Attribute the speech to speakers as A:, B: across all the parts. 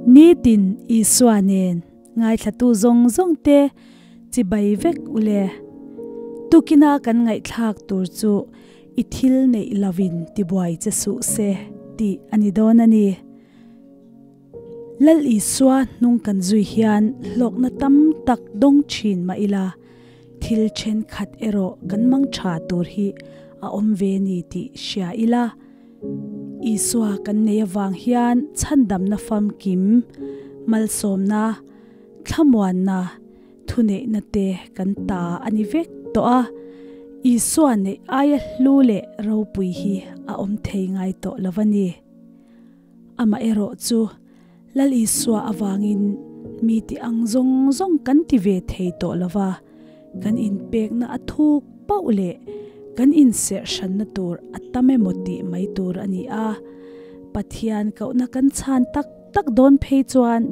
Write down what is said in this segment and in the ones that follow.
A: Nitin Isua nen ngaithlatu zawng zawng te chibai vek ule. Tukina kan ngaihthlak tur chu i thil neih lovin tibuai che suh se tih a ni dawn a ni. Lal Isua hnung kan zui hian hlawkna tam tak dawng thin mah ila, thil thenkhat erawh kan mang tha tur hi a awm ve ni tih hria ila. Isua kan nei avang hian chhandamna famkim, malsawmna, thlamuanna, thuneihna te kan ta a ni vek tawh a, Isua neih aia hlu leh ropui hi a awm thei ngai tawh lo a ni. Amaherawhchu, Lal Isua avangin mi ti ang zawng zawng kan ti ve thei tawh lo va, kan inpekna a thuk pauh leh kan inserh hranna tur a tam emaw tih mai tur a ni a. Pathian kohna kan chhan tak tak dawn phei chuan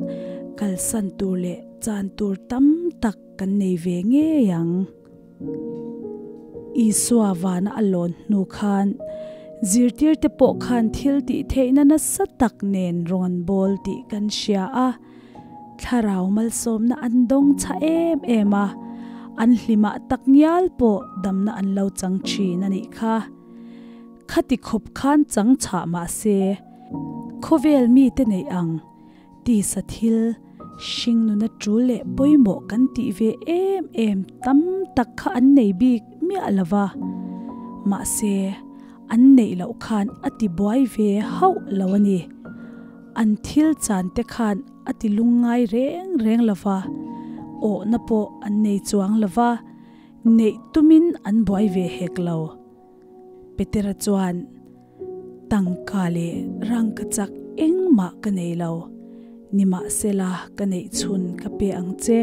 A: kalsan tur leh chan tur tam tak kan nei ve ngei ang. Isua vana a lawn hnu khan zirtirte pawh khan thil tih theihna nasa tak nen rawn an bawl tih kan hria a, thlarau malsawmna an dawng chha em em a, an hlimah tak ngial pawh damna an lo chang thin a nih kha. Khati khawp khan chang chhah mah se, khawvel mite neih ang Tisa thil, hringnuna tul leh pawimawh kan tih ve em em tam tak kha an nei bik miah lo va, mahse an neih loh khan a ti buai ve hauh lo a ni. An thil chan te khan a ti lungngai reng reng lo va, awhna pawh an nei chuang lo va, neih tumin an buai ve hek lo. Petera chuan. Tangka leh rangka chak engmah ka nei lo, nimahsela ka neih chhun ka pe ang che.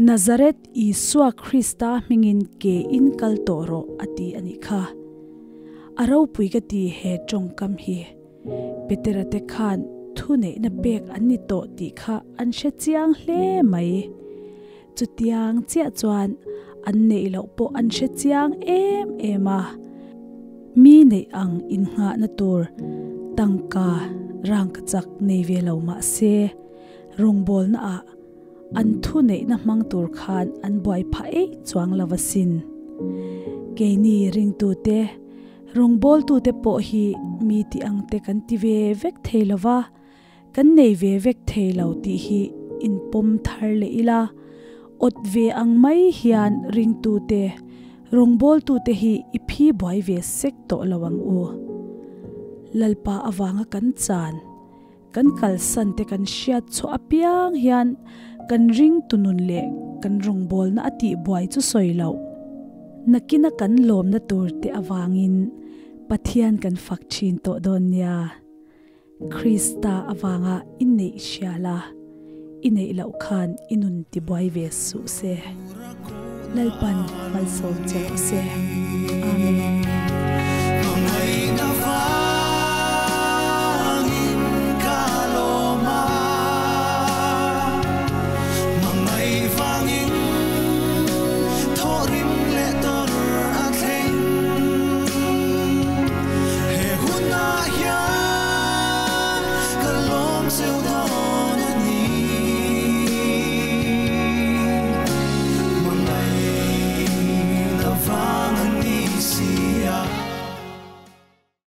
A: Nazareth Isua Krista hmingin ke in kal tawh rawh a ti a nih kha. A ropui ka ti he tawngkam hi. Petera te khan thuneihna pek an ni tawh tih kha an hre chiang hle mai. Chutiang chiah chuan an neih loh pawh an hre chiang em em a, mi neih ang innghahna tur tangka rangka chak nei ve lo mah se, rawngbawlna ah an thu neihna hmang tur khan an buai phah eih chuang lo asin. Keini ringtute, rawngbawltute pawh hi mi tih ang te kan ti ve vek thei lo va, Kan nei ve vek thei lo tih hi inpawm thar leh ila, awt ve ang mai hian ringtute, rawngbawltute hi i phi buai ve sek tawh lo ang u. Lalpa avanga kan chan, kan kalsan te kan hriat chhuah apiang hian kan ringtu nun leh kan rawngbawlna a tih buai chu sawi loh. Nakina kan lawmna tur te avangin Pathian kan fak thin tawh dawn nia. Krista avanga i neih hria la, i neih loh khan i nun tibuai ve suh se. Lalpan malsawm che rawh se.